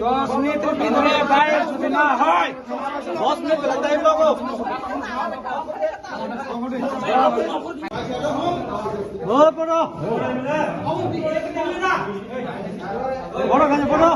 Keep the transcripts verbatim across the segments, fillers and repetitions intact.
দশ মিনিটের ভিতরে বাইরে যদি না হয়, দশ মিনিট টাইম লাগো। ও, পড়ো। পড়ো, খালি পড়ো।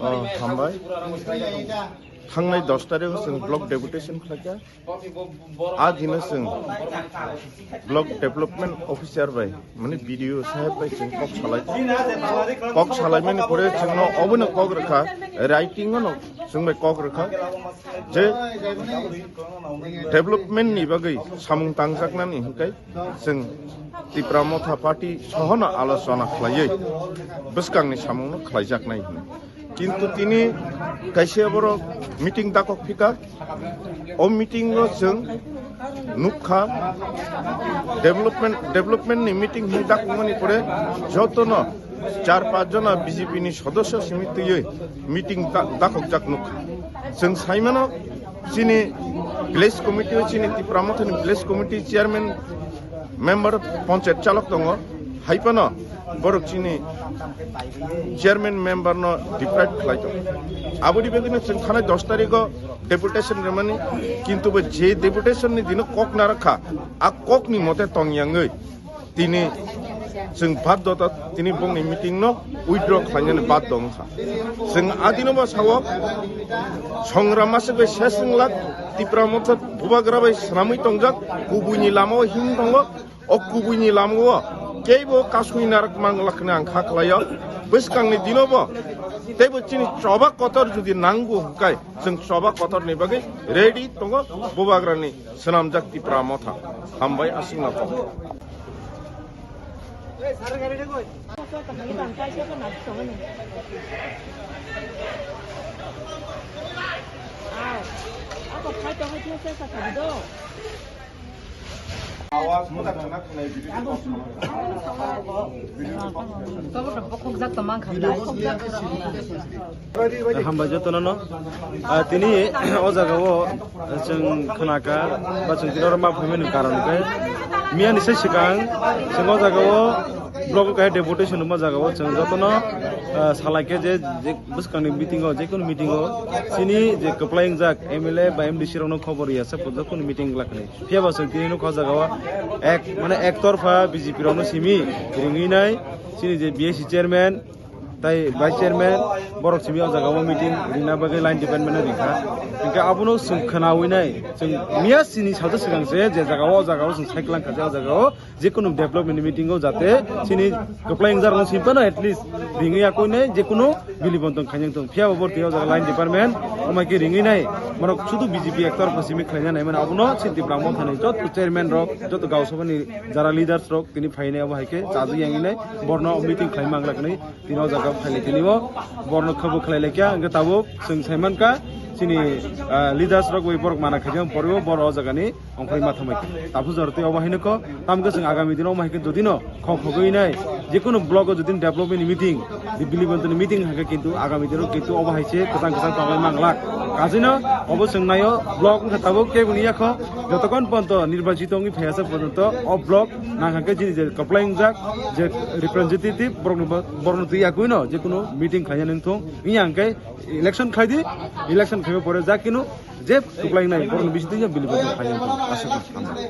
Oh, hambai. Thangnai dos tarikh o chwng block deputation khlaikha. A dino chwng block development officer bai, mane B D O saheb bai chwng kok salai. Kok salaimani pore chwngno obono kok rwkha, writing-o no chwng bai kok rwkha je development ni bagwi samung tangjaknani hwnkhe chwng Tipra Motha Party sohono alochona khlaiwi bwskangni samungno khlaijaknai hwnwi. Kintu tini kaisa borok meeting dakok phika. O meeting o chwng nukha development, development ni meeting hwn dakmani pore jotono char panch jona B J P ni sodosyo simi twiwi meeting da-, dakokjak nukha. Chwng saimano chini village committee o chini Tipra Motha ni village committee chairman member panchayat chalok tongo, hai phano borok chini chairman member no deprive khlai tongo. Aboni bagwino chwng thanai dos tarikh o deputation rwmani, kintu bo je deputation ni dino kok narwkha, a kok ni mote tongyangwi tini chwng baddhota tini bongni meeting no withdraw khlainani baddho wngkha. Chwng adino bo sao, songram masuk bai ses wng lak, Tipra Motha bubagra bai swnamwi tongjak, kubuini lama o him tongo. O kubuini lamao keibo kasui narak manglak hwnwi ang kha khlaio. Bwskangni dinobo teibo chini choba kotor jodi nango hwnkhe chwng choba kotorni bagwi ready tongo Bubagrani swnamjak Tipra Motha. Hambai aswkno kok. Hambai jotono no. Ah, tini o jaga o chwng khwnaka ba chwng tini oro ma phaimani karon khe miya ni sai swkang chwng o jaga o block o kaisa deputation rwma jaga o chwng jotono, ah, salai khe je, je bwskangni meeting o, jekunu meeting o chini je kwplai wngjak M L A ba M D C rokno khobor ya sa pojak kunu meeting glak hwnwi. Phiya ba chwng tini nukha o jaga o ek, mane ek torpha B J P rokno simi ringwi nai chini je B S C chairman tai vice chairman borok simi o jaga o meeting rina bagwi line department no rikha. Hinkhe abono chwng khwnawi nai, chwng miya chini sajak swkang se je jaga o, o jaga o chwng cycle kha je o jaga o jekunu development meeting o jate chini kwplai wngjarokno simi phano at least ringwi yakwi nai jekunu bili bontong khainai tong. Phiya bo borok tini o jaga line department, omo khe ringwi nai, borok sudu B J P ektor pha simi khlaina nai mano, abono chini Tipra Motha ni joto chairman rok, joto Gau Sabha ni jara leaders rok tini phainai, obo hai khe chajak yang nai, borno meeting khlai mang laknai, tini o jaga phailai tini bo, borno khabo khlai laikya, hwnkhe tabuk chwng sai mankha, chini, ah, leaders rok bai borok mana khaijak, borok o jaga ni ongkhorwi ma thangbai. Tabuk jora tei obo haino kho, tamo khe chwng agami dino omo hai khe jodi no khok khogwi nai, jekunu block o jodi development ni meeting, di bili bontoni meeting hai khe kintu agami dino kintu obo hai se kwchang kwchang tonglai manglak. Asino obo chwng naio, block wngkha tabuk kebo ni yakho, jotokhon ponto nirbachito wngwi phaiya sa ponto o block nangkha khe chini je kwplai wngjak, je representative borokno bo, borokno twi yakwino je kuno meeting khlaina nangthung, wngya hwnkhe election khlai di, election khlaiba pore ja kino je kwplai wngnai borokno bisi twi ya bini bagwi khlai nangthung, aswk no hambai.